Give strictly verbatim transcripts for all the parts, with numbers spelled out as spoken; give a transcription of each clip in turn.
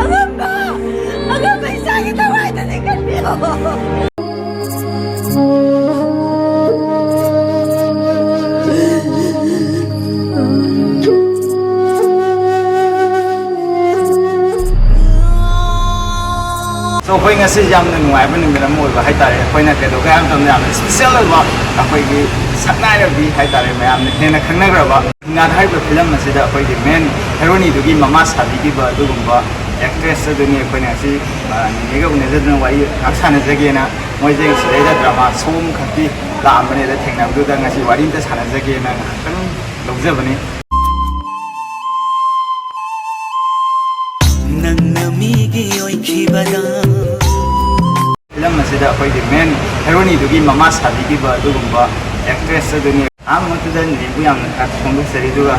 ꯑꯉꯝꯕ! ꯑꯉꯝꯕ ꯏꯆꯥꯒꯤ ꯊꯋꯥꯏꯗꯅꯦ ꯀꯟꯕꯤꯌꯣ! So, ꯑꯩꯈꯣꯏ ꯉꯁꯤ ꯌꯥꯝꯅ ꯅꯨꯡꯉꯥꯏꯕ ꯅꯨꯃꯤꯠ ꯑꯃ ꯑꯣꯏꯕ ꯍꯥꯏꯇꯥꯔꯦ꯫ ꯑꯩꯈꯣꯏꯅ ꯀꯩꯗꯧꯒꯦ ꯍꯥꯏꯕ ꯃꯇꯝꯗ ꯌꯥꯝꯅ special ꯑꯣꯏꯕ ꯑꯩꯈꯣꯏꯒꯤ ꯁꯛꯅꯥꯏꯔꯕꯤ ꯍꯥꯏꯇꯥꯔꯦ, ꯃꯌꯥꯝꯅ ꯍꯦꯟꯅ ꯈꯪꯅꯈ꯭ꯔꯕ ꯍꯤꯡꯅꯥꯗ ꯍꯥꯏꯔꯤꯕ ꯐꯤꯂꯝ ꯑꯁꯤꯗ ꯑꯩꯈꯣꯏꯒꯤ main heroineꯗꯨꯒꯤ ꯃꯃꯥ ꯁꯥꯕꯤꯈꯤꯕ ꯑꯗꯨꯒꯨꯝꯕ actress ꯑꯗꯨꯅꯤ꯫ ꯑꯩꯈꯣꯏꯅ ꯉꯁꯤ, ꯑ, ꯅꯦꯅꯦꯒ ꯎꯅꯖꯗꯨꯅ ꯋꯥꯔꯤ ꯉꯥꯏꯍꯥꯛ ꯁꯥꯟꯅꯖꯒꯦꯅ ꯃꯣꯏꯁꯦ ꯁꯤꯗꯩꯗ drama show ꯑꯃꯈꯛꯀꯤ ꯂꯥꯛꯑꯝꯕꯅꯦ꯫ ꯑꯗ ꯊꯦꯡꯅꯕꯗꯨꯗ ꯉꯁꯤ ꯋꯥꯔꯤ ꯑꯝꯇ ꯁꯥꯟꯅꯖꯒꯦꯅ ꯉꯥꯏꯍꯥꯛꯇꯪ ꯂꯧꯖꯕꯅꯤ꯫ ꯅꯪꯅ ꯃꯤꯒꯤ ꯑꯣꯏꯈꯤꯕꯗ꯫ ꯐꯤꯂꯝ ꯑꯁꯤꯗ ꯑꯩꯈꯣꯏꯒꯤ main heroineꯗꯨꯒꯤ ꯃꯃꯥ ꯁꯥꯕꯤꯈꯤꯕ ꯑꯗꯨꯒꯨꯝꯕ actress ꯑꯗꯨꯅꯤ꯫ ꯑꯍꯥꯟꯕꯃꯛꯇꯗ ꯅꯦꯅꯦꯕꯨ ꯌꯥꯝꯅ ꯊꯥꯒꯠꯄ ꯐꯣꯡꯗꯣꯛꯆꯔꯤ, ꯑꯗꯨꯒ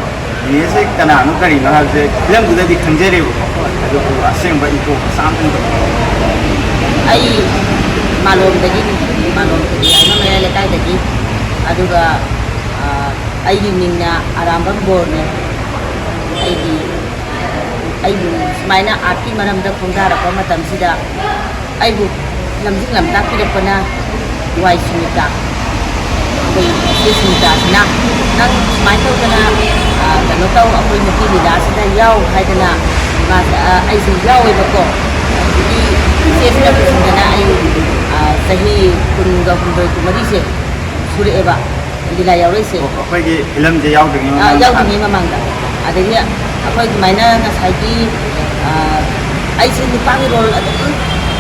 ꯅꯦꯅꯦꯁꯦ ꯀꯅꯥꯅꯣ ꯀꯔꯤꯅꯣ ꯍꯥꯏꯕꯁꯦ ꯐꯤꯂꯝꯗꯨꯗꯗꯤ ꯈꯪꯖꯔꯦꯕꯀꯣ, ꯑꯗꯨꯕꯨ ꯑꯁꯦꯡꯕ intro ꯃꯆꯥ ꯑꯃꯇꯪ ꯇꯧꯕꯤꯌꯨ꯫ ꯑꯩ ꯃꯥꯂꯣꯝꯗꯒꯤꯅꯤ, ꯃꯥꯂꯣꯝꯗꯒꯤ, ꯌꯥꯏꯃ ꯃꯌꯥꯏ ꯂꯩꯀꯥꯏꯗꯒꯤ꯫ ꯑꯗꯨꯒ, ꯑ, ꯑꯩꯒꯤ ꯃꯤꯡꯅ ꯑꯔꯥꯝꯕꯝ ꯕꯣꯔꯅꯦ꯫ ꯑꯩꯒꯤ, ꯑꯩꯕꯨ ꯁꯨꯃꯥꯏꯅ artꯀꯤ ꯃꯔꯝꯗ ꯈꯣꯡꯗꯥꯔꯛꯄ ꯃꯇꯝꯁꯤꯗ ꯑꯩꯕꯨ ꯂꯝꯖꯤꯡ ꯂꯝꯇꯥꯛꯄꯤꯔꯛꯄꯅ ꯋꯥꯏ ꯁꯨꯅꯤꯇꯥ, ꯑꯩꯈꯣꯏ ꯏꯆꯦ ꯁꯨꯅꯤꯇꯥꯁꯤꯅ, "ꯅꯪ ꯁꯨꯃꯥꯏꯅ ꯇꯧꯗꯅ, ꯑ, ꯀꯩꯅꯣ ꯇꯧ, ꯑꯩꯈꯣꯏ ꯅꯨꯄꯤ ꯂꯤꯂꯥꯁꯤꯗ ꯌꯥꯎ" ꯍꯥꯏꯗꯅ ꯃꯥꯁꯦ, ꯑ, ꯑꯩꯁꯦ ꯌꯥꯎꯋꯦꯕꯀꯣ꯫ ꯑꯗꯒꯤ ꯏꯆꯦꯁꯤꯅ ꯄꯨꯁꯤꯟꯗꯅ ꯑꯩ, ꯑ, ꯆꯍꯤ ꯀꯨꯟꯒ ꯍꯨꯝꯗꯣꯏ, ꯀꯨꯟꯃꯔꯤꯁꯦ ꯁꯨꯔꯛꯑꯦꯕ ꯂꯤꯂꯥ ꯌꯥꯎꯔꯛꯏꯁꯦ꯫ ꯑꯣ, ꯑꯩꯈꯣꯏꯒꯤ ꯐꯤꯂꯝꯁꯦ ꯌꯥꯎꯗ꯭ꯔꯤꯉꯩ ꯑꯥ, ꯃꯃꯥꯡꯗ ꯌꯥꯎꯗ꯭ꯔꯤꯉꯩ ꯍꯥꯟꯅ꯫ ꯃꯃꯥꯡꯗ꯫ ꯑꯗꯒꯤ ꯑꯩꯈꯣꯏ ꯑꯗꯨꯃꯥꯏꯅ ꯉꯁꯥꯏꯒꯤ, ꯑꯥ, ꯑꯩꯁꯦ ꯅꯨꯄꯥꯒꯤ role ꯑꯗꯨꯝ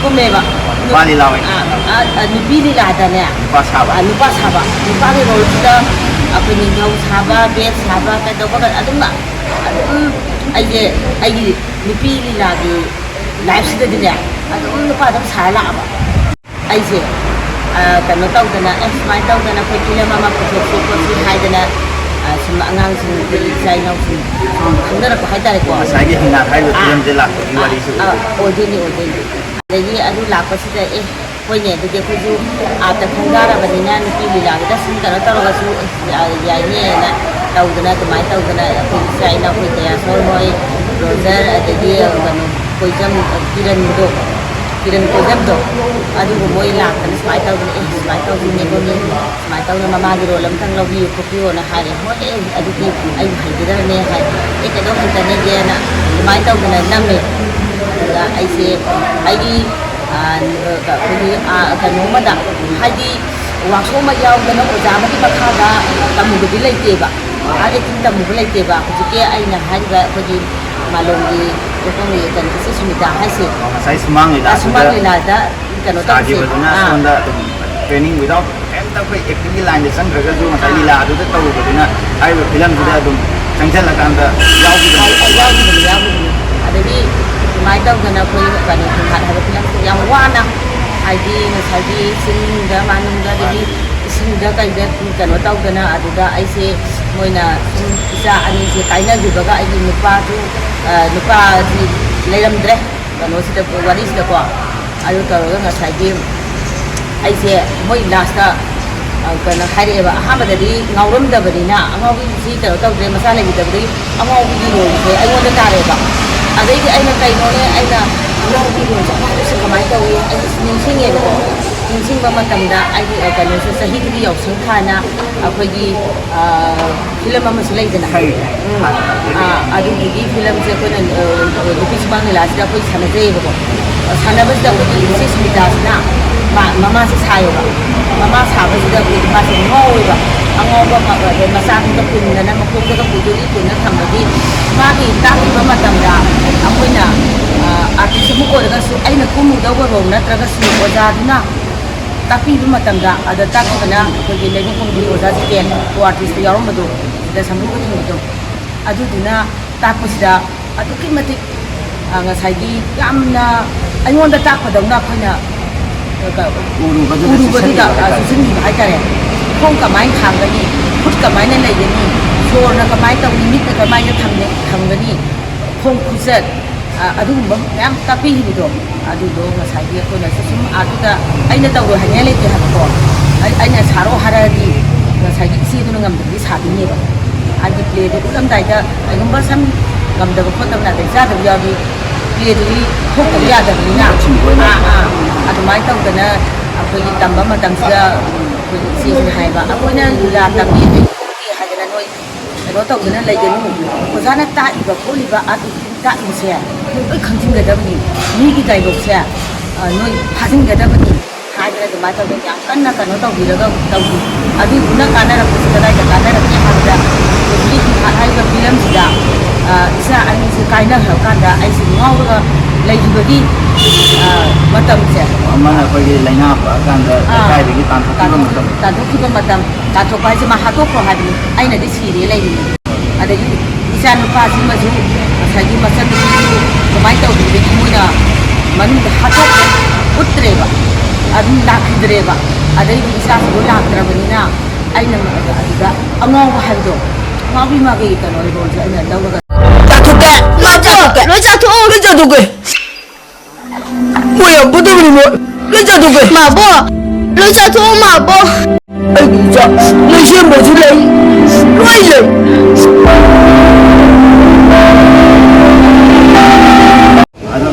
ꯀꯨꯝꯃꯦꯕ꯫ ꯅꯨꯄꯥ ꯂꯤꯂꯥ ꯑꯣꯏꯅ꯫ ꯑꯥ, ꯑꯥ, ꯑꯥ, ꯅꯨꯄꯤ ꯂꯤꯂꯥꯗꯅꯦ꯫ ꯅꯨꯄꯥ ꯁꯥꯕ꯫ ꯑꯥ, ꯅꯨꯄꯥ ꯁꯥꯕ꯫ ꯅꯨꯄꯥꯒꯤ roleꯁꯤꯗ ꯑꯩꯈꯣꯏ ꯅꯤꯡꯊꯧ ꯁꯥꯕ, ꯕꯦꯠ ꯁꯥꯕ, ꯀꯩꯗꯧꯕ ꯑꯗꯨꯝ, ꯑꯗꯨꯝ ꯑꯩꯁꯦ ꯑꯩꯒꯤ ꯅꯨꯄꯤ ꯂꯤꯂꯥꯒꯤ lifeꯁꯤꯗꯗꯤꯅꯦ ꯑꯗꯨꯝ ꯅꯨꯄꯥ ꯑꯗꯨꯝ ꯁꯥꯔ ꯂꯥꯛꯑꯕ꯫ ꯑꯩꯁꯦ, ꯑ, ꯀꯩꯅꯣ ꯇꯧꯗꯅ, "ꯑꯦ, ꯁꯨꯃꯥꯏꯅ ꯇꯧꯗꯅ ꯑꯩꯈꯣꯏ ꯐꯤꯂꯝ ꯑꯃ ꯄꯨꯊꯣꯛꯁꯤ ꯈꯣꯠꯁꯤ" ꯍꯥꯏꯗꯅ, ꯑ, ꯁꯨꯝ ꯑꯉꯥꯡꯁꯤꯡ, ꯑꯩꯈꯣꯏ ꯏꯆꯥ ꯏꯅꯥꯎꯁꯤꯡ ꯁꯨꯝ ꯈꯪꯅꯔꯛꯄ ꯍꯥꯏꯇꯥꯔꯦꯀꯣ꯫ ꯉꯁꯥꯏꯒꯤ ꯍꯤꯡꯅꯥ ꯍꯥꯏꯔꯤꯕ ꯑꯥ, ꯐꯤꯂꯝꯁꯦ ꯂꯥꯛꯄꯒꯤ ꯑꯥ, ꯋꯥꯔꯤꯁꯨ ꯑꯥ, ꯑꯣꯏꯗꯣꯏꯅꯤ꯫ ꯑꯣꯏꯗꯣꯏꯅꯤ, ꯑꯣꯏꯗꯣꯏꯅꯤ꯫ ꯑꯗꯒꯤ ꯑꯗꯨ ꯂꯥꯛꯄꯁꯤꯗ, "ꯑꯦ, ꯍꯣꯏꯅꯦ, ꯑꯗꯨꯗꯤ ꯑꯩꯈꯣꯏꯁꯨ ꯑꯥꯔꯠꯇ ꯈꯣꯡꯗꯥꯔꯕꯅꯤꯅ ꯅꯨꯄꯤ ꯂꯤꯂꯥꯒꯤꯗ ꯁꯨꯝ ꯀꯩꯅꯣ ꯇꯧꯔꯒꯁꯨ ꯌꯥ-, ꯌꯥꯏꯅꯦꯅ" ꯇꯧꯗꯅ, ꯑꯗꯨꯃꯥꯏꯅ ꯇꯧꯗꯅ ꯑꯩꯈꯣꯏ ꯏꯆꯥ ꯏꯅꯥꯎ, ꯑꯩꯈꯣꯏ ꯗꯌꯥꯁꯣꯔ ꯍꯣꯏ, ꯔꯣꯖꯔ, ꯑꯗꯒꯤ ꯀꯩꯅꯣ, ꯀꯣꯏꯖꯝ, ꯀꯤꯔꯟꯗꯣ, ꯀꯤꯔꯟ ꯀꯣꯏꯖꯝꯗꯣ, ꯑꯗꯨꯕꯨ ꯃꯣꯏ ꯂꯥꯛꯇꯅ ꯁꯨꯃꯥꯏꯅ ꯇꯧꯗꯅ, "ꯑꯦ, ꯁꯨꯃꯥꯏꯅ ꯇꯧꯁꯤꯅꯦ ꯈꯣꯠꯅꯦ, ꯁꯨꯃꯥꯏꯅ ꯇꯧꯗꯅ ꯃꯃꯥꯒꯤ ꯔꯣꯜ ꯑꯝꯇꯪ ꯂꯧꯕꯤꯌꯨ ꯈꯣꯠꯄꯤꯌꯣꯅ" ꯍꯥꯏꯔꯦ꯫ "ꯍꯣꯏ, ꯑꯦ, ꯑꯗꯨꯗꯤ ꯑꯩꯕꯨ ꯍꯩꯒꯗꯕꯅꯦ" ꯍꯥꯏ꯫ "ꯑꯦ, ꯀꯩꯗꯧ ꯍꯩꯇꯅꯤꯒꯦꯅ" ꯑꯗꯨꯃꯥꯏꯅ ꯇꯧꯗꯅ ꯅꯝꯃꯦ꯫ ꯑꯗꯨꯗ ꯑꯩꯁꯦ, ꯑꯩꯒꯤ, ꯑ, ꯑꯩꯈꯣꯏꯒꯤ, ꯑ, ꯀꯩꯅꯣ ꯑꯃꯗ, ꯍꯥꯏꯗꯤ, ꯋꯥꯛꯁꯣꯞ ꯑꯃ ꯌꯥꯎꯗꯅ ꯑꯣꯖꯥ ꯑꯃꯒꯤ ꯃꯈꯥꯗ ꯇꯝꯃꯨꯕꯗꯤ ꯂꯩꯇꯦꯕ꯫ ꯑꯥ, ꯑꯦꯛꯇꯤꯡ ꯇꯝꯃꯨꯕ ꯂꯩꯇꯦꯕ꯫ ꯍꯧꯖꯤꯛꯀꯤ ꯑꯩꯅ ꯍꯥꯏꯔꯤꯕ ꯑꯩꯈꯣꯏꯒꯤ ꯃꯥꯂꯣꯝꯒꯤ ꯂꯨꯍꯣꯡꯂꯤ ꯀꯩꯅꯣ ꯏꯆꯦ ꯁꯨꯃꯤꯇꯥ ꯍꯥꯏꯁꯦ꯫ ꯉꯁꯥꯏ ꯁꯨꯃꯥꯡ ꯑ, ꯂꯤꯂꯥꯗꯨꯗ ꯁꯨꯃꯥꯡ ꯂꯤꯂꯥꯗ ꯀꯩꯅꯣ ꯇꯧꯁꯦ꯫ ꯁꯥꯈꯤꯕꯗꯨꯅ ꯑꯥ꯫ ꯁꯣꯝꯗ ꯑꯗꯨꯝ training without ꯀꯩꯝꯇ ꯑꯩꯈꯣꯏ ꯑꯦꯛꯇꯤꯡꯒꯤ ꯂꯥꯏꯟꯗ ꯆꯪꯗ꯭ꯔꯒꯁꯨ ꯉꯁꯥꯏ ꯑꯥ꯫ ꯂꯤꯂꯥꯗꯨꯗ ꯇꯧꯔꯨꯕꯗꯨꯅ ꯍꯥꯏꯔꯤꯕ ꯐꯤꯂꯝꯁꯤꯗ ꯑꯥ꯫ ꯑꯗꯨꯝ ꯆꯪꯁꯤꯜꯂꯀꯥꯟꯗ ꯌꯥꯎꯈꯤꯕꯅꯤ꯫ ꯑꯥ, ꯌꯥꯎꯈꯤꯕꯅꯤ, ꯌꯥꯎꯈꯤꯕꯅꯤ꯫ ꯑꯗꯒꯤ ꯑꯗꯨꯃꯥꯏꯅ ꯇꯧꯗꯅ ꯑꯩꯈꯣꯏ ꯀꯩꯅꯣ ꯍꯥꯠ ꯍꯥꯏꯕ ꯐꯤꯂꯝꯁꯦ ꯌꯥꯝ ꯋꯥꯅ, ꯍꯥꯏꯗꯤ ꯉꯁꯥꯏꯒꯤ ꯆꯤꯡꯗ ꯃꯥꯅꯨꯡꯗ ꯑꯗꯒꯤ ꯏꯁꯤꯡꯗ ꯀꯩꯗ ꯀꯩꯅꯣ ꯇꯧꯗꯅ ꯑꯗꯨꯗ ꯑꯩꯁꯦ ꯃꯣꯏꯅ ꯁꯨꯝ ꯏꯆꯥ ꯑꯅꯤꯁꯦ ꯀꯥꯏꯅꯈꯤꯕꯒ ꯑꯩꯒꯤ ꯅꯨꯄꯥꯁꯨ, ꯑ, ꯅꯨꯄꯥꯁꯤ ꯂꯩꯔꯝꯗ꯭ꯔꯦ ꯀꯩꯅꯣꯁꯤꯗ, ꯋꯥꯔꯤꯁꯤꯗꯀꯣ꯫ ꯑꯗꯨ ꯇꯧꯔꯒ ꯉꯁꯥꯏꯒꯤ ꯑꯩꯁꯦ ꯃꯣꯏ ꯂꯥꯁꯇ, ꯑ, ꯀꯩꯅꯣ ꯍꯥꯏꯔꯛꯑꯦꯕ꯫ ꯑꯍꯥꯟꯕꯗꯗꯤ ꯉꯥꯎꯔꯝꯗꯕꯅꯤꯅ, ꯑꯉꯥꯎꯕꯤꯁꯤ ꯀꯩꯅꯣ ꯇꯧꯗ꯭ꯔꯦ, ꯃꯆꯥ ꯂꯩꯈꯤꯗꯕꯗꯒꯤ ꯑꯉꯥꯎꯕꯤꯒꯤ ꯔꯣꯜꯁꯦ ꯑꯩꯉꯣꯟꯗ ꯇꯥꯔꯦꯕ꯫ ꯑꯗꯩꯗꯤ ꯑꯩꯅ ꯀꯩꯅꯣꯅꯦ, ꯑꯩꯅ ꯑꯉꯥꯎꯕꯤꯒꯤ ꯔꯣꯜꯁꯦ ꯑꯉꯥꯎꯕꯤꯁꯦ ꯀꯃꯥꯏꯅ ꯇꯧꯏ? ꯑꯩ ꯅꯤꯡꯁꯤꯡꯉꯦꯕꯀꯣ꯫ ꯅꯤꯡꯁꯤꯡꯕ ꯃꯇꯝꯗ ꯑꯩꯒꯤ, ꯑ, ꯀꯩꯅꯣꯁꯦ, ꯆꯍꯤꯗꯨꯒꯤ ꯌꯥꯎꯁꯪ ꯊꯥꯅ ꯑꯩꯈꯣꯏꯒꯤ, ꯑ, ꯐꯤꯂꯝ ꯑꯃꯁꯨ ꯂꯩꯗꯅ꯫ ꯈꯪꯉꯦ꯫ ꯑꯥ, ꯑꯗꯨꯗꯨꯒꯤ ꯐꯤꯂꯝꯁꯦ ꯑꯩꯈꯣꯏꯅ, ꯑ, ꯅꯨꯄꯤ ꯁꯨꯃꯥꯡ ꯂꯤꯂꯥꯁꯤꯗ ꯑꯩꯈꯣꯏ ꯁꯥꯟꯅꯖꯩꯌꯦꯕꯀꯣ꯫ ꯁꯥꯟꯅꯕꯁꯤꯗ ꯑꯩꯈꯣꯏꯒꯤ ꯏꯆꯦ ꯁꯨꯅꯤꯇꯥꯁꯤꯅ ꯃꯥ-, ꯃꯃꯥꯁꯦ ꯁꯥꯏꯌꯦꯕ꯫ ꯃꯃꯥ ꯁꯥꯕꯁꯤꯗ ꯑꯩꯈꯣꯏꯒꯤ ꯃꯥꯁꯦ ꯉꯥꯎꯋꯦꯕ꯫ ꯑꯉꯥꯎꯕ ꯑꯃ, ꯑꯗꯩ ꯃꯆꯥꯗꯨꯒ ꯄꯨꯟꯗꯅ ꯃꯈꯣꯡꯗꯒ ꯄꯨꯗꯣꯔꯤ ꯄꯨꯟꯅ ꯊꯝꯕꯒꯤ ꯃꯥꯒꯤ ꯇꯥꯛꯄꯤꯕ ꯃꯇꯝꯗ ꯑꯩꯈꯣꯏꯅ, ꯑ, ꯑꯥꯔꯇꯤꯁ ꯑꯃ ꯑꯣꯏꯔꯒꯁꯨ ꯑꯩꯅ ꯀꯨꯝꯃꯨꯗꯧꯕ ꯔꯣꯜ ꯅꯠꯇ꯭ꯔꯒꯁꯨ ꯑꯣꯖꯥꯗꯨꯅ ꯇꯥꯛꯄꯤꯕ ꯃꯇꯝꯗ, ꯑꯗ ꯇꯥꯛꯄꯗꯅ ꯑꯩꯈꯣꯏꯒꯤ ꯂꯩꯕꯨꯡꯈꯣꯡꯒꯤ ꯑꯣꯖꯥ ꯖꯤꯇꯦꯟ, ꯀꯣ ꯑꯥꯔꯇꯤꯁꯇ ꯌꯥꯎꯔꯝꯕꯗꯣ, ꯁꯤꯗ ꯁꯝꯕ꯭ꯔꯨꯒ ꯊꯨꯡꯕꯗꯣ, ꯑꯗꯨꯗꯨꯅ ꯇꯥꯛꯄꯁꯤꯗ ꯑꯗꯨꯛꯀꯤ ꯃꯇꯤꯛ, ꯑ, ꯉꯁꯥꯏꯒꯤ ꯌꯥꯝꯅ ꯑꯩꯉꯣꯟꯗ ꯇꯥꯛꯄꯗꯧꯅ ꯑꯩꯈꯣꯏꯅ, ꯑ, ꯀ-, ꯎꯔꯨꯕꯗꯨꯗ ꯎꯔꯨꯕꯗꯨꯗ, ꯆꯨꯁꯤꯟꯈꯤꯕ ꯑ, ꯍꯥꯏꯇꯥꯔꯦ꯫ ꯆꯨꯁꯤꯟꯈꯤꯕ ꯍꯥꯏꯇꯥꯔꯦ꯫ ꯈꯣꯡ ꯀꯃꯥꯏꯅ ꯊꯥꯡꯒꯅꯤ, ꯈꯨꯠ ꯀꯃꯥꯏꯅ ꯂꯩꯒꯅꯤ, ꯁꯣꯔꯅ ꯀꯃꯥꯏꯅ ꯇꯧꯅꯤ, ꯃꯤꯠꯅ ꯀꯃꯥꯏꯅ ꯊꯝꯒ-, ꯊꯝꯒꯅꯤ, ꯈꯣꯡ ꯈꯨꯆꯠ, ꯑ, ꯑꯗꯨꯒꯨꯝꯕ ꯃꯌꯥꯝ ꯇꯥꯛꯄꯤꯈꯤꯕꯗꯣ, ꯑꯗꯨꯗꯣ ꯉꯁꯥꯏꯒꯤ ꯑꯩꯈꯣꯏꯅꯁꯨ ꯁꯨꯝ ꯑꯥꯔꯠꯇꯨꯗ ꯑꯩꯅ ꯇꯧꯔꯣꯏ ꯍꯥꯏꯅꯤꯡꯉꯥꯏ ꯂꯩꯇꯦ ꯍꯥꯏꯕꯀꯣ꯫ ꯑꯩ, ꯑꯩꯅ ꯁꯥꯔꯣ ꯍꯥꯏꯔꯗꯤ ꯉꯁꯥꯏꯒꯤ ꯏꯆꯦꯗꯨꯅ ꯉꯝꯗ꯭ꯔꯗꯤ ꯁꯥꯗꯣꯏꯅꯦꯕ꯫ ꯍꯥꯏꯗꯤ ꯄ꯭ꯂꯦꯗꯣ ꯎꯠꯂꯝꯗꯥꯏꯗ ꯀꯩꯒꯨꯝꯕ ꯁꯝ ꯉꯝꯗꯕ ꯈꯣꯠꯇꯕ ꯅꯥꯇꯩ ꯆꯥꯗꯕ ꯌꯥꯎꯔꯗꯤ ꯄ꯭ꯂꯦꯗꯨꯗꯤ ꯊꯣꯛꯇꯕ ꯌꯥꯗꯕꯅꯤꯅ꯫ ꯑꯥ, ꯑꯥ꯫ ꯑꯗꯨꯃꯥꯏꯅ ꯇꯧꯗꯅ ꯑꯩꯈꯣꯏꯒꯤ ꯇꯝꯕ ꯃꯇꯝꯁꯤꯗ ꯑꯩꯈꯣꯏꯒꯤ ꯏꯆꯦꯁꯤꯅ ꯍꯥꯏꯕ, "ꯑꯩꯈꯣꯏꯅ ꯂꯤꯂꯥ ꯇꯝꯃꯤ, ꯑꯗꯩ ꯈꯣꯠꯂꯤ ꯍꯥꯏꯗꯅ ꯅꯣꯏ ꯀꯩꯅꯣ ꯇꯧꯗꯅ ꯂꯩꯒꯅꯨ꯫ ꯑꯣꯖꯥꯅ ꯇꯥꯛꯏꯕ ꯈꯣꯠꯂꯤꯕ ꯑꯥꯔꯇꯤꯁ ꯇꯥꯛꯏꯕꯁꯦ ꯅꯣꯏ ꯈꯪꯖꯤꯟꯒꯗꯕꯅꯤ꯫ ꯃꯤꯒꯤ ꯗꯥꯏꯂꯣꯛꯁꯦ, ꯑ, ꯅꯣꯏ ꯐꯥꯖꯤꯟꯒꯗꯕꯅꯤ" ꯍꯥꯏꯗꯅ ꯑꯗꯨꯃꯥꯏꯅ ꯇꯧꯗꯅ ꯌꯥꯝ ꯀꯟꯅ ꯀꯩꯅꯣ ꯇꯧꯕꯤꯔꯒ ꯇꯧꯕꯤ꯫ ꯑꯗꯨꯗꯨꯅ ꯀꯥꯟꯅꯔꯛꯄꯁꯤ ꯀꯗꯥꯏꯗ ꯀꯥꯟꯅꯔꯛꯀꯦ ꯍꯥꯏꯕꯗ, ꯍꯧꯖꯤꯛꯀꯤ ꯏꯝꯐꯥꯜ ꯍꯥꯏꯔꯤꯕ ꯐꯤꯂꯝꯁꯤꯗ, ꯑ, ꯏꯆꯥ ꯑꯅꯤꯁꯦ ꯀꯥꯏꯅꯈ꯭ꯔꯀꯥꯟꯗ ꯑꯩꯁꯦ ꯉꯥꯎꯔꯒ ꯂꯩꯈꯤꯕꯒꯤ, ꯑ, ꯃꯇꯝꯁꯦ꯫ ꯑꯃꯅ ꯑꯩꯈꯣꯏꯒꯤ ꯂꯥꯏꯅꯥ ꯄꯛꯑꯀꯥꯟꯗ ꯑꯥ, ꯂꯩꯀꯥꯏꯗꯒꯤ ꯇꯥꯟꯊꯣꯛꯈꯤꯕ ꯇꯥꯟꯊꯣꯛ-, ꯃꯇꯝ꯫ ꯇꯥꯟꯊꯣꯛꯈꯤꯕ ꯃꯇꯝ, ꯇꯥꯟꯊꯣꯛꯄ ꯍꯥꯏꯁꯦ ꯃꯥ ꯍꯥꯠꯇꯣꯛꯈ꯭ꯔꯣ ꯍꯥꯏꯕꯅꯤ, ꯑꯩꯅꯗꯤ ꯁꯤꯔꯦ ꯂꯩꯔꯤꯅꯤ꯫ ꯑꯗꯒꯤ ꯏꯆꯥ ꯅꯨꯄꯥꯁꯤꯃꯁꯨ ꯉꯁꯥꯏꯒꯤ ꯃꯆꯟꯅꯨꯄꯤꯁꯨ ꯀꯃꯥꯏꯅ ꯇꯧꯕꯤꯕꯒꯤ ꯃꯣꯏꯅ ꯃꯅꯨꯡꯗ ꯍꯥꯠꯇꯣꯛꯈ꯭ꯔꯦ, ꯎꯠꯇ꯭ꯔꯦꯕ, ꯑꯗꯨꯝ ꯂꯥꯛꯈꯤꯗ꯭ꯔꯦꯕ꯫ ꯑꯗꯩꯗꯤ ꯏꯆꯥꯁꯤꯡꯗꯣ ꯂꯥꯛꯇ꯭ꯔꯕꯅꯤꯅ ꯑꯩꯅ ꯑꯗꯨꯗ ꯑꯉꯥꯎꯕ ꯍꯥꯏꯕꯗꯣ, ꯑꯉꯥꯎꯕꯤ ꯃꯥꯒꯤ ꯀꯩꯅꯣ ꯔꯣꯜꯁꯦ ꯑꯩꯅ ꯂꯧꯔꯒ ꯆꯥꯊꯣꯛꯀꯦ꯫ ꯃꯥ ꯆꯥꯊꯣꯛꯀꯦ꯫ ꯂꯣꯏ ꯆꯥꯊꯣꯛꯑꯣ꯫ ꯂꯣꯏ ꯆꯥꯊꯣꯛꯀꯦ꯫ ꯃꯣꯏ ꯌꯥꯝ ꯐꯠꯇꯕꯅꯤ ꯃꯣꯏ꯫ ꯂꯣꯏ ꯆꯥꯊꯣꯛꯀꯦ꯫ ꯃꯥꯕꯣ, ꯂꯣꯏ ꯆꯥꯊꯣꯛꯑꯣ ꯃꯥꯕꯣ꯫ ꯑꯩꯒꯤ ꯏꯆꯥ ꯂꯩꯁꯦꯝꯕꯁꯨ ꯂꯩ, ꯂꯣꯏ ꯂꯩ꯫ ꯑꯗꯣ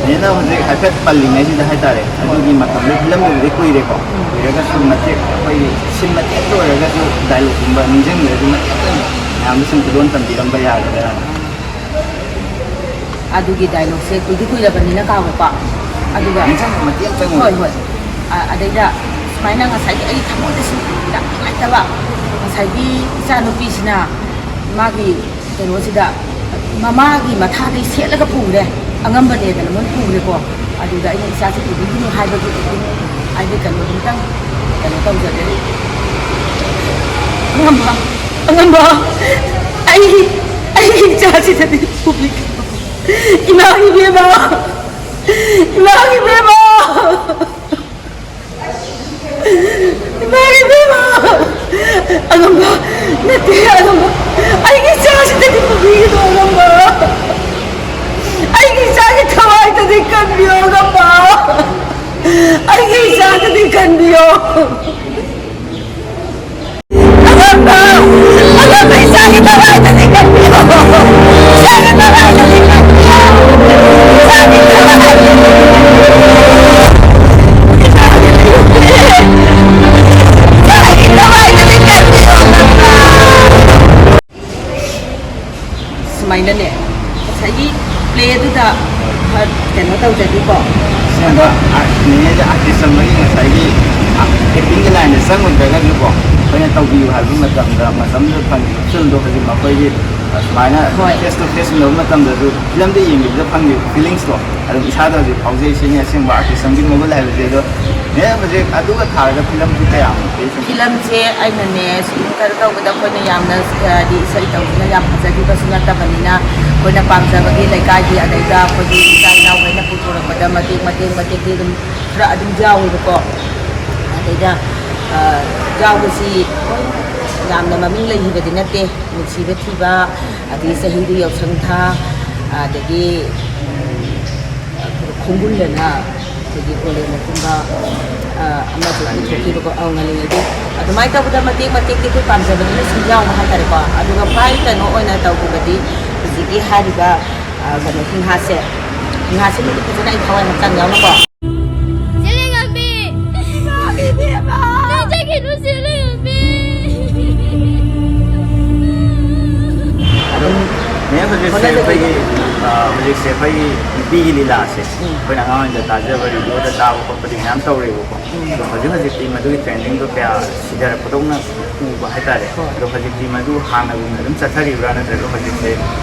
ꯅꯦꯅ ꯍꯧꯖꯤꯛ ꯍꯥꯏꯐꯦꯠ ꯄꯜꯂꯤꯉꯩꯁꯤꯗ ꯍꯥꯏꯇꯥꯔꯦ, ꯑꯗꯨꯒꯤ ꯃꯇꯝꯗ ꯐꯤꯂꯝꯗꯨꯕꯨꯗꯤ ꯀꯨꯏꯔꯦꯀꯣ, ꯀꯨꯏꯔꯒꯁꯨ ꯃꯇꯦꯛ ꯑꯩꯈꯣꯏꯒꯤ ꯁꯤꯟ ꯃꯇꯦꯛꯇ ꯑꯣꯏꯔꯒꯁꯨ ꯗꯥꯏꯂꯣꯛꯀꯨꯝꯕ ꯅꯤꯡꯁꯤꯡꯕꯤꯔꯗꯤ ꯃꯇꯦꯛꯇ ꯃꯌꯥꯝꯗ ꯁꯨꯝ ꯈꯨꯗꯣꯜ ꯇꯝꯕꯤꯔꯝꯕ ꯌꯥꯒꯗ꯭ꯔꯥ? ꯑꯗꯨꯒꯤ ꯗꯥꯏꯂꯣꯛꯁꯦ ꯀꯨꯏꯗꯤ ꯀꯨꯏꯔꯕꯅꯤꯅ ꯀꯥꯎꯔꯦꯀꯣ꯫ ꯑꯗꯨꯒ ꯅꯤꯡꯁꯤꯡꯕ ꯃꯇꯦꯛ ꯑꯃꯇꯪ ꯍꯣꯏ, ꯑꯣꯏꯔꯁꯨ꯫ ꯍꯣꯏ꯫ ꯑ, ꯑꯗꯩꯗ ꯁꯨꯃꯥꯏꯅ ꯉꯁꯥꯏꯒꯤ ꯑꯩ ꯊꯃꯣꯏꯗꯁꯨ ꯌꯥꯝ ꯅꯨꯡꯉꯥꯏꯇꯕ, ꯉꯁꯥꯏꯒꯤ ꯏꯆꯥꯅꯨꯄꯤꯁꯤꯅ ꯃꯥꯒꯤ ꯀꯩꯅꯣꯁꯤꯗ ꯃꯃꯥꯒꯤ ꯃꯊꯥꯗꯩ ꯁꯦꯠꯂꯒ ꯄꯨꯈ꯭ꯔꯦ, ꯑꯉꯝꯕꯅꯦꯗꯅ ꯃꯣꯏ ꯄꯨꯈ꯭ꯔꯦꯀꯣ꯫ ꯑꯗꯨꯗ ꯑꯩꯅ ꯏꯆꯥꯁꯦ ꯄꯨꯕꯤꯒꯅꯨ ꯍꯥꯏꯕꯒꯤ acting ꯍꯥꯏꯗꯤ ꯀꯩꯅꯣꯗꯨꯝꯇꯪ ꯀꯩꯅꯣ ꯇꯧꯖꯒꯦ꯫ ꯑꯉꯝꯕ, ꯑꯉꯝꯕ, ꯑꯩ, ꯑꯩꯒꯤ ꯏꯆꯥꯁꯤꯗꯗꯤ ꯄꯨꯕꯤꯒꯅꯨ꯫ ꯏꯃꯥ ꯏꯕꯦꯝꯃ, ꯏꯃꯥ ꯏꯕꯦꯝꯃ꯫ ꯏꯃꯥ ꯏꯕꯦꯝꯃ! ꯑꯉꯝꯕ! ꯅꯠꯇꯦ, ꯑꯉꯝꯕ! ꯑꯩꯒꯤ ꯏꯆꯥꯁꯤꯗꯗꯤ ꯄꯨꯕꯤꯒꯅꯨ, ꯑꯉꯝꯕ! ꯑꯩꯒꯤ ꯏꯆꯥꯒꯤ ꯊꯋꯥꯏꯗꯗꯤ ꯀꯟꯕꯤꯌꯣ, ꯑꯉꯝꯕ! ꯑꯩꯒꯤ ꯏꯆꯥꯗꯗꯤ ꯀꯟꯕꯤꯌꯣ! ꯑꯉꯝꯕ! ꯑꯉꯝꯕ, ꯏꯆꯥꯒꯤ ꯊꯋꯥꯏꯗꯗꯤ ꯀꯟꯕꯤꯌꯣ! ꯁꯨꯃꯥꯏꯅꯅꯦ, ꯉꯁꯥꯏꯒꯤ ꯄ꯭ꯂꯦꯗꯨꯗ ꯈꯔ ꯀꯩꯅꯣ ꯇꯧꯖꯗꯦꯀꯣ꯫ ꯑꯁꯦꯡꯕ ꯑꯗꯣ ꯑꯥꯔ-, ꯅꯦꯅꯦꯁꯦ ꯑꯥꯔꯇꯤꯁ ꯑꯃꯒꯤ ꯉꯁꯥꯏꯒꯤ ꯑꯦꯛꯇꯤꯡꯒꯤ ꯂꯥꯏꯟꯗ ꯆꯪꯉꯨꯗ꯭ꯔꯒꯁꯨꯀꯣ, ꯑꯩꯈꯣꯏꯅ ꯇꯧꯕꯤꯌꯨ ꯍꯥꯏꯕ ꯃꯇꯝꯗ ꯃꯇꯝꯗꯨꯗ ꯐꯪꯉꯤꯕ ꯐꯤꯜꯗꯣ ꯍꯧꯖꯤꯛ ꯃꯈꯣꯏꯒꯤ ꯁꯨꯃꯥꯏꯅ ꯍꯣꯏ꯫ ꯐꯦꯁ ꯇꯨ ꯐꯦꯁ ꯎꯅꯕ ꯃꯇꯝꯗꯁꯨ ꯐꯤꯂꯝꯗ ꯌꯦꯡꯈꯤꯕꯗ ꯐꯪꯉꯤꯕ ꯐꯤꯂꯤꯡꯁꯇꯣ ꯑꯗꯨꯝ ꯏꯁꯥꯗ ꯍꯧꯖꯤꯛ ꯐꯥꯎꯖꯩ꯫ ꯁꯤꯅꯤ ꯑꯁꯦꯡꯕ ꯑꯥꯔꯇꯤꯁ ꯑꯃꯒꯤ ꯃꯒꯨꯟ ꯍꯥꯏꯕꯁꯦ꯫ ꯑꯗꯣ ꯅꯦꯅꯦ ꯍꯧꯖꯤꯛ ꯑꯗꯨꯒ ꯊꯥꯔꯒ ꯐꯤꯂꯝꯁꯨ ꯀꯌꯥꯃꯨꯛꯇꯤ ꯁꯨꯝ ꯐꯤꯂꯝꯁꯦ ꯑꯩꯅꯅꯦ ꯁꯨꯝ ꯀꯩꯅꯣ ꯇꯧꯕꯗ ꯑꯩꯈꯣꯏꯅ ꯌꯥꯝꯅ, ꯍꯥꯏꯗꯤ ꯏꯁꯩ ꯇꯧꯕꯁꯤꯅ ꯌꯥꯝ ꯐꯖꯈꯤꯕꯁꯨ ꯅꯠꯇꯕꯅꯤꯅ, ꯑꯩꯈꯣꯏꯅ ꯄꯥꯝꯖꯕꯒꯤ ꯂꯩꯀꯥꯏꯒꯤ ꯑꯗꯩꯗ ꯑꯩꯈꯣꯏꯒꯤ ꯏꯆꯥ ꯏꯅꯥꯎꯈꯩꯅ ꯄꯨꯊꯣꯔꯛꯄꯗ ꯃꯇꯦꯛ ꯃꯇꯦꯛ ꯃꯇꯦꯛꯇꯤ ꯑꯗꯨꯝ ꯈꯔ ꯑꯗꯨꯝ ꯌꯥꯎꯋꯦꯕꯀꯣ꯫ ꯑꯗꯩꯗ, ꯑ, ꯌꯥꯎꯕꯁꯤ ꯌꯥꯝꯅ ꯃꯃꯤꯡ ꯂꯩꯈꯤꯕꯗꯤ ꯅꯠꯇꯦ꯫ ꯅꯨꯡꯁꯤꯕ ꯊꯤꯕ, ꯑꯗꯒꯤ ꯆꯍꯤꯗꯨ ꯌꯥꯎꯁꯪ ꯊꯥ, ꯑꯗꯒꯤ, ꯎꯝ, ꯈꯣꯡꯒꯨꯜꯂꯅ ꯑꯩꯈꯣꯏꯒꯤ ꯒꯣꯂꯦꯟꯅ ꯀꯨꯝꯕ, ꯑ, ꯑꯃꯁꯨ ꯄꯨꯊꯣꯛꯈꯤꯕꯀꯣ꯫ ꯑꯧ, ꯉꯜꯂꯤꯉꯩꯒꯤ꯫ ꯑꯗꯨꯃꯥꯏꯅ ꯇꯧꯕꯗ ꯃꯇꯦꯛ ꯃꯇꯦꯛꯇꯤ ꯑꯩꯈꯣꯏ ꯄꯥꯝꯖꯕꯅꯤꯅ ꯁꯨꯝ ꯌꯥꯎꯕ ꯍꯥꯏꯇꯥꯔꯦꯀꯣ꯫ ꯑꯗꯨꯒ ꯈ꯭ꯋꯥꯏ ꯀꯩꯅꯣ ꯑꯣꯏꯅ ꯇꯧꯕꯗꯗꯤ ꯍꯧꯖꯤꯛꯀꯤ ꯍꯥꯏꯔꯤꯕ, ꯑ, ꯀꯩꯅꯣ, ꯍꯤꯡꯍꯥꯠꯁꯦ꯫ ꯍꯤꯡꯍꯥꯠꯁꯤꯃꯗꯤ ꯐꯖꯅ ꯑꯩ ꯊꯋꯥꯏ ꯍꯛꯆꯥꯡ ꯌꯥꯎꯅꯀꯣ꯫ ꯆꯦ ꯂꯩꯉꯥꯛꯄꯤ! ꯏꯃꯥ, ꯏꯕꯦꯝꯃ! ꯅꯪ ꯆꯠꯈꯤꯅꯨ, ꯆꯦ ꯂꯩꯉꯥꯛꯄꯤ! ꯑꯗꯨꯝ ꯃꯦꯝ, ꯍꯧꯖꯤꯛꯁꯦ ꯍꯣꯠꯅꯖꯒꯦ꯫ ꯑꯩꯈꯣꯏꯒꯤ, ꯑ, ꯍꯧꯖꯤꯛꯁꯦ ꯑꯩꯈꯣꯏꯒꯤ ꯅꯨꯄꯤꯒꯤ ꯂꯤꯂꯥꯁꯦ ꯎꯝ꯫ ꯑꯩꯈꯣꯏꯅ ꯑꯉꯥꯡ ꯑꯣꯏꯔꯤꯉꯩꯗ ꯇꯥꯖꯕ, ꯔꯦꯗꯤꯑꯣꯗ ꯇꯥꯕ ꯈꯣꯠꯄꯗꯤ ꯃꯌꯥꯝ ꯇꯧꯔꯦꯕꯀꯣ꯫ ꯎꯝ꯫ ꯑꯗꯣ ꯍꯧꯖꯤꯛ ꯍꯧꯖꯤꯛꯇꯤ ꯃꯗꯨꯒꯤ ꯇ꯭ꯔꯦꯟꯗꯤꯡꯗꯣ ꯀꯌꯥ ꯁꯤꯊꯔꯛꯄꯗꯧꯅ ꯎꯕ ꯍꯥꯏꯇꯥꯔꯦ꯫ ꯍꯣꯏ꯫ ꯑꯗꯣ ꯍꯧꯖꯤꯛꯇꯤ ꯃꯗꯨ ꯍꯥꯟꯅꯒꯨꯝꯅ ꯑꯗꯨꯝ ꯆꯠꯊꯔꯤꯕ꯭ꯔꯥ, ꯅꯠꯇ꯭ꯔꯒ ꯍꯧꯖꯤꯛꯁꯦ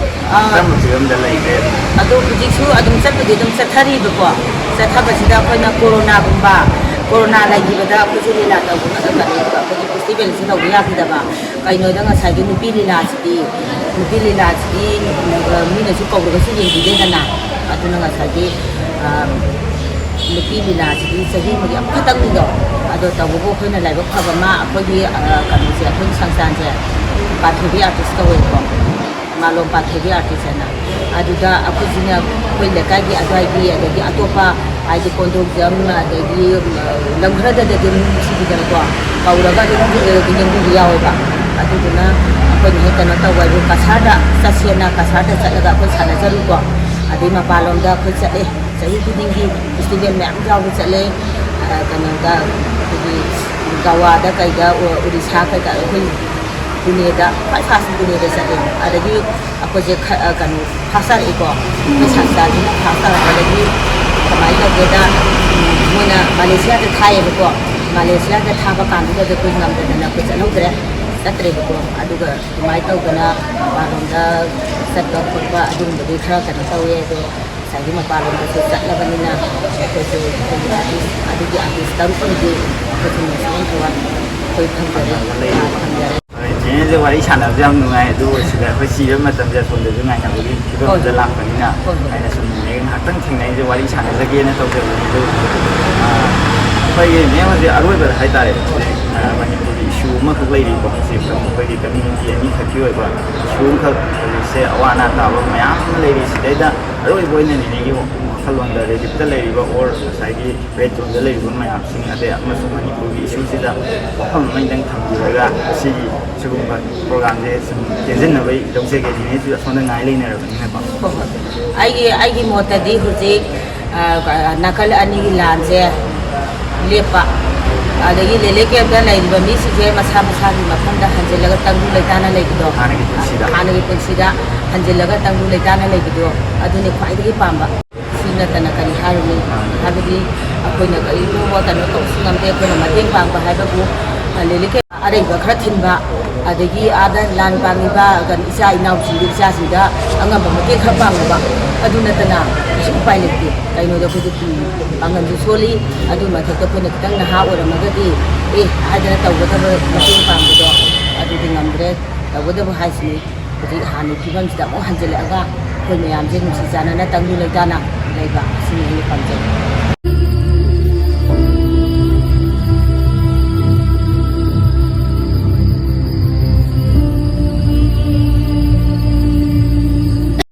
ꯑꯥ, ꯀꯔꯝꯕ ꯐꯤꯕꯝꯗ ꯂꯩꯒꯦ? ꯑꯗꯣ ꯍꯧꯖꯤꯛꯁꯨ ꯑꯗꯨꯝ ꯆꯠꯄꯨꯗꯤ ꯑꯗꯨꯝ ꯆꯠꯊꯔꯤꯕꯀꯣ꯫ ꯆꯠꯊꯕꯁꯤꯗ ꯑꯩꯈꯣꯏꯅ ꯀꯣꯔꯣꯅꯥꯒꯨꯝꯕ, ꯀꯣꯔꯣꯅꯥ ꯂꯩꯈꯤꯕꯗ ꯑꯩꯈꯣꯏꯁꯨ ꯂꯤꯂꯥ ꯇꯧꯕ ꯃꯇꯝꯗ ꯑꯩꯈꯣꯏꯒꯤ ꯐꯦꯁꯇꯤꯚꯦꯜꯁꯤ ꯇꯧꯕ ꯌꯥꯈꯤꯗꯕ꯫ ꯀꯩꯅꯣꯗ ꯉꯁꯥꯏꯒꯤ ꯅꯨꯄꯤ ꯂꯤꯂꯥꯁꯤꯗꯤ, ꯅꯨꯄꯤ ꯂꯤꯂꯥꯁꯤꯗꯤ, ꯎꯝ, ꯃꯤꯅꯁꯨ ꯀꯧꯔꯒꯁꯨ ꯌꯦꯡꯕꯤꯗꯦꯗꯅ꯫ ꯑꯗꯨꯅ ꯉꯁꯥꯏꯒꯤ, ꯑ, ꯅꯨꯄꯤ ꯂꯤꯂꯥꯁꯤꯗꯤ ꯆꯍꯤ ꯑꯃꯒꯤ ꯑꯃꯈꯛꯇꯪꯅꯤꯗꯣ꯫ ꯑꯗꯣ ꯇꯧꯕꯕꯨ ꯑꯩꯈꯣꯏꯅ ꯂꯥꯏꯕꯛ ꯐꯕ ꯑꯃ ꯑꯩꯈꯣꯏꯒꯤ, ꯑ, ꯀꯩꯅꯣꯁꯦ, ꯑꯩꯈꯣꯏꯒꯤ ꯁꯪꯁꯊꯥꯟꯁꯦ ꯄꯥꯟꯊꯣꯏꯕꯤ ꯑꯥꯔꯇꯤꯁ ꯀꯧꯋꯦꯕꯀꯣ꯫ ꯃꯥꯂꯣꯝ ꯄꯥꯟꯊꯣꯏꯕꯤ ꯑꯥꯔꯇꯤꯁ ꯍꯥꯏꯅ꯫ ꯑꯗꯨꯗ ꯑꯩꯈꯣꯏꯁꯤꯅ ꯑꯩꯈꯣꯏ ꯂꯩꯀꯥꯏꯒꯤ ꯑꯗꯨꯋꯥꯏꯒꯤ ꯑꯗꯒꯤ ꯑꯇꯣꯞꯄ ꯍꯥꯏꯗꯤ ꯀꯣꯟꯗꯣꯡꯖꯝ ꯑꯗꯒꯤ, ꯑ, ꯂꯝ ꯈꯔꯗꯗꯤ ꯑꯗꯨꯝ ꯅꯨꯡꯁꯤꯕꯤꯗꯅꯀꯣ ꯀꯧꯔꯒ ꯑꯗꯨꯝ, ꯑ, ꯌꯦꯡꯕꯤꯕ ꯌꯥꯎꯋꯦꯕ꯫ ꯑꯗꯨꯗꯨꯅ ꯑꯩꯈꯣꯏꯅ ꯍꯦꯛ ꯀꯩꯅꯣ ꯇꯧꯕ ꯍꯥꯏꯕꯨ ꯀꯁꯥꯔꯗ ꯆꯠꯁꯦꯅ ꯀꯁꯥꯔꯗ ꯆꯠꯂꯒ ꯑꯩꯈꯣꯏ ꯁꯥꯟꯅꯖꯔꯨꯀꯣ꯫ ꯑꯗꯩ ꯃꯄꯥꯟꯂꯣꯝꯗ ꯑꯩꯈꯣꯏ ꯆꯠꯂꯦ, ꯆꯍꯤ ꯈꯨꯗꯤꯡꯒꯤ ꯐꯦꯁꯇꯤꯚꯦꯜ ꯃꯌꯥꯝ ꯌꯥꯎꯕ ꯆꯠꯂꯦ꯫ ꯑ, ꯀꯩꯅꯣꯗ ꯑꯩꯈꯣꯏꯒꯤ ꯒꯋꯥꯗ ꯀꯩꯗ, ꯑꯣ, ꯎꯔꯤꯁꯥ ꯀꯩꯀꯥ ꯑꯩꯈꯣꯏ ꯄꯨꯅꯦꯗ, ꯈ꯭ꯋꯥꯏ ꯐꯥꯔꯁ ꯄꯨꯅꯦꯗ ꯆꯠꯂꯦ꯫ ꯑꯗꯒꯤ ꯑꯩꯈꯣꯏꯁꯦ ꯈ-, ꯑ, ꯀꯩꯅꯣ ꯐꯥꯁ ꯇꯥꯔꯛꯏꯀꯣ꯫ ꯑꯩꯈꯣꯏ ꯁꯪꯁꯊꯥꯁꯤꯅ ꯐꯥꯁ ꯇꯥꯔꯛꯄꯗꯒꯤ ꯀꯃꯥꯏꯅ ꯇꯧꯒꯦꯗ, ꯎꯝ, ꯃꯣꯏꯅ ꯃꯥꯂꯦꯁꯤꯌꯥꯗ ꯊꯥꯏꯌꯦꯕꯀꯣ꯫ ꯃꯥꯂꯦꯁꯤꯌꯥꯗ ꯊꯥꯕ ꯀꯥꯟꯗꯨꯗꯗꯤ ꯑꯩꯈꯣꯏ ꯉꯝꯗꯗꯅ ꯑꯩꯈꯣꯏ ꯆꯠꯍꯧꯗ꯭ꯔꯦ, ꯆꯠꯇ꯭ꯔꯦꯕꯀꯣ꯫ ꯑꯗꯨꯒ ꯑꯗꯨꯃꯥꯏꯅ ꯇꯧꯗꯅ ꯃꯄꯥꯟꯂꯣꯝꯗ ꯆꯠꯄ ꯈꯣꯠꯄ ꯑꯗꯨꯒꯨꯝꯕꯗꯤ ꯈꯔ ꯀꯩꯅꯣ ꯇꯧꯋꯦ꯫ ꯑꯗꯣ ꯉꯁꯥꯏꯒꯤ ꯃꯄꯥꯟꯂꯣꯝꯗꯁꯨ ꯆꯠꯂꯕꯅꯤꯅ ꯑꯩꯈꯣꯏꯁꯨ ꯑꯩꯈꯣꯏꯒꯤ ꯑꯥꯔꯇꯤꯁ, ꯑꯗꯨꯒꯤ ꯑꯥꯔꯇꯤꯁ ꯇꯔꯨꯛ ꯑꯃꯗꯤ ꯑꯩꯈꯣꯏꯁꯨ ꯅꯦꯁꯅꯦꯜ ꯑꯦꯋꯥꯔꯗ ꯑꯩꯈꯣꯏ ꯐꯪꯖꯔꯦ꯫ ꯐꯪꯖꯔꯦ꯫ ꯐꯪꯖꯔꯦ꯫ ꯍꯣꯏ, ꯆꯦꯅꯦꯜꯁꯦ ꯋꯥꯔꯤ ꯁꯥꯟꯅꯕꯁꯦ ꯌꯥꯝ ꯅꯨꯡꯉꯥꯏ, ꯑꯗꯨꯕꯨ ꯁꯤꯗ ꯑꯩꯈꯣꯏ ꯆꯤꯕ ꯃꯇꯝꯁꯦ ꯑꯁꯣꯝꯗꯁꯨ ꯉꯥꯏꯅꯕꯒꯤ ꯐꯤꯕꯝ ꯍꯣꯏ꯫ ꯑꯃꯗ ꯂꯥꯛꯄꯅꯤꯅ ꯍꯣꯏ, ꯍꯣꯏ꯫ ꯑꯩꯅ ꯁꯨꯝ ꯉꯥꯏꯍꯥꯛꯇꯪ ꯊꯦꯡꯅꯩꯁꯦ, ꯋꯥꯔꯤ ꯁꯥꯟꯅꯖꯒꯦꯅ ꯇꯧꯖꯕꯅꯤ꯫ ꯑꯗꯨ, ꯑ, ꯑꯩꯈꯣꯏꯒꯤ ꯃꯦꯝ ꯍꯧꯖꯤꯛ ꯑꯔꯣꯏꯕꯗ ꯍꯥꯏꯇꯥꯔꯦ, ꯍꯧꯖꯤꯛ, ꯑ, ꯃꯅꯤꯄꯨꯔꯒꯤ ꯏꯁꯨ ꯑꯃꯈꯛ ꯂꯩꯔꯤꯀꯣ, ꯍꯧꯖꯤꯛ ꯑꯩꯈꯣꯏꯒꯤ ꯀꯝꯃ꯭ꯌꯨꯅꯤꯇꯤ ꯑꯅꯤꯈꯛꯀꯤ ꯑꯣꯏꯕ ꯏꯁꯨ ꯑꯃꯈꯛ ꯍꯧꯖꯤꯛꯁꯦ ꯑꯋꯥ ꯑꯅꯥ ꯇꯥꯕ ꯃꯌꯥꯝ ꯑꯃ ꯂꯩꯔꯤ꯫ ꯁꯤꯗꯩꯗ ꯑꯔꯣꯏꯕ ꯑꯣꯏꯅ ꯅꯦꯅꯦꯒꯤ ꯋꯥꯈꯜꯂꯣꯟꯗ ꯔꯤꯂꯤꯐꯇ ꯂꯩꯔꯤꯕ ꯑꯣꯔ ꯉꯁꯥꯏꯒꯤ ꯔꯦꯠ ꯖꯣꯟꯗ ꯂꯩꯔꯤꯕ ꯃꯌꯥꯝꯁꯤꯡ, ꯑꯗꯩ ꯑꯃꯁꯨꯡ ꯃꯅꯤꯄꯨꯔꯒꯤ ꯏꯁꯨꯁꯤꯗ ꯋꯥꯐꯝ ꯑꯃ ꯈꯤꯇꯪ ꯊꯝꯕꯤꯔꯒ ꯉꯁꯤꯒꯤ ꯁꯤꯒꯨꯝꯕ ꯄ꯭ꯔꯣꯒ꯭ꯔꯥꯝꯁꯦ ꯁꯨꯝ ꯇꯦꯟꯁꯤꯟꯅꯕꯒꯤ ꯂꯧꯖꯒꯦ꯫ ꯅꯦꯅꯦꯁꯨ ꯑꯁꯣꯝꯗ ꯉꯥꯏ ꯂꯩꯅꯔꯕꯅꯤꯅꯀꯣ꯫ ꯍꯣꯏ, ꯍꯣꯏ꯫ ꯑꯩꯒꯤ, ꯑꯩꯒꯤ ꯃꯣꯠꯇꯗꯤ ꯍꯧꯖꯤꯛ, ꯑ, ꯅꯥꯀꯜ ꯑꯅꯤꯒꯤ ꯂꯥꯟꯁꯦ ꯂꯦꯞꯄ, ꯑꯗꯒꯤ ꯔꯤꯂꯤꯐ ꯀꯦꯝꯞꯇ ꯂꯩꯔꯤꯕ ꯃꯤꯁꯤꯡꯁꯦ ꯃꯁꯥ ꯃꯁꯥꯒꯤ ꯃꯐꯝꯗ ꯍꯟꯖꯤꯜꯂꯒ ꯇꯪꯗꯨ ꯂꯩꯇꯥꯅ ꯂꯩꯕꯗꯣ, ꯍꯥꯟꯅꯒꯤ ꯄꯨꯟꯁꯤꯗ꯫ ꯍꯥꯟꯅꯒꯤ ꯄꯨꯟꯁꯤꯗ ꯍꯟꯖꯤꯜꯂꯒ ꯇꯪꯗꯨ ꯂꯩꯇꯥꯅ ꯂꯩꯕꯗꯣ, ꯑꯗꯨꯅꯤ ꯈ꯭ꯋꯥꯏꯗꯒꯤ ꯄꯥꯝꯕ꯫ ꯁꯤ ꯅꯠꯇꯅ ꯀꯔꯤ ꯍꯥꯏꯔꯨꯅꯤ? ꯍꯥꯏꯕꯗꯤ ꯑꯩꯈꯣꯏꯅ ꯀꯔꯤꯒꯨꯝꯕ ꯀꯩꯅꯣ ꯇꯧꯕꯁꯨ ꯉꯝꯗꯦ, ꯑꯩꯈꯣꯏꯅ ꯃꯇꯦꯡ ꯄꯥꯡꯕ ꯍꯥꯏꯕꯕꯨ, ꯑ, ꯂꯤꯂꯤꯀꯦ ꯑꯔꯩꯕ ꯈꯔ ꯊꯤꯟꯕ, ꯑꯗꯒꯤ ꯑꯥꯗ ꯂꯥꯟ ꯄꯥꯡꯉꯤꯕ ꯀꯩꯅꯣ ꯏꯆꯥ ꯏꯅꯥꯎꯁꯤꯡꯗꯨ, ꯏꯆꯥꯁꯤꯡꯗ ꯑꯉꯝꯕ ꯃꯇꯦꯡ ꯈꯔ ꯄꯥꯡꯉꯨꯕ, ꯑꯗꯨ ꯅꯠꯇꯅ ꯀꯩꯁꯨ ꯎꯄꯥꯏ ꯂꯩꯇꯦ꯫ ꯀꯩꯅꯣꯗ ꯑꯩꯈꯣꯏꯗꯤ ꯄꯥꯡꯒꯜꯁꯨ ꯁꯣꯜꯂꯤ, ꯑꯗꯨꯒꯤ ꯃꯊꯛꯇ ꯑꯩꯈꯣꯏꯅ ꯈꯤꯇꯪ ꯅꯍꯥ ꯑꯣꯏꯔꯝꯃꯒꯗꯤ ꯑꯦ ꯍꯥꯏꯗꯅ ꯇꯧꯒꯗꯕ ꯃꯇꯦꯡ ꯄꯥꯡꯕꯗꯣ ꯑꯗꯨꯗꯤ ꯉꯝꯗ꯭ꯔꯦ꯫ ꯇꯧꯒꯗꯕ ꯍꯥꯏꯁꯤꯅꯤ꯫ ꯍꯧꯖꯤꯛ ꯍꯥꯟꯅꯒꯤ ꯐꯤꯕꯝꯁꯤꯗ ꯑꯃꯨꯛ ꯍꯟꯖꯤꯜꯂꯛꯑꯒ ꯑꯩꯈꯣꯏ ꯃꯌꯥꯝꯁꯦ ꯅꯨꯡꯁꯤ ꯆꯥꯟꯅꯅ ꯇꯪꯗꯨ ꯂꯩꯇꯥꯅ ꯂꯩꯕ ꯑꯁꯤꯅꯤ ꯑꯩꯅ ꯄꯥꯝꯖꯕ꯫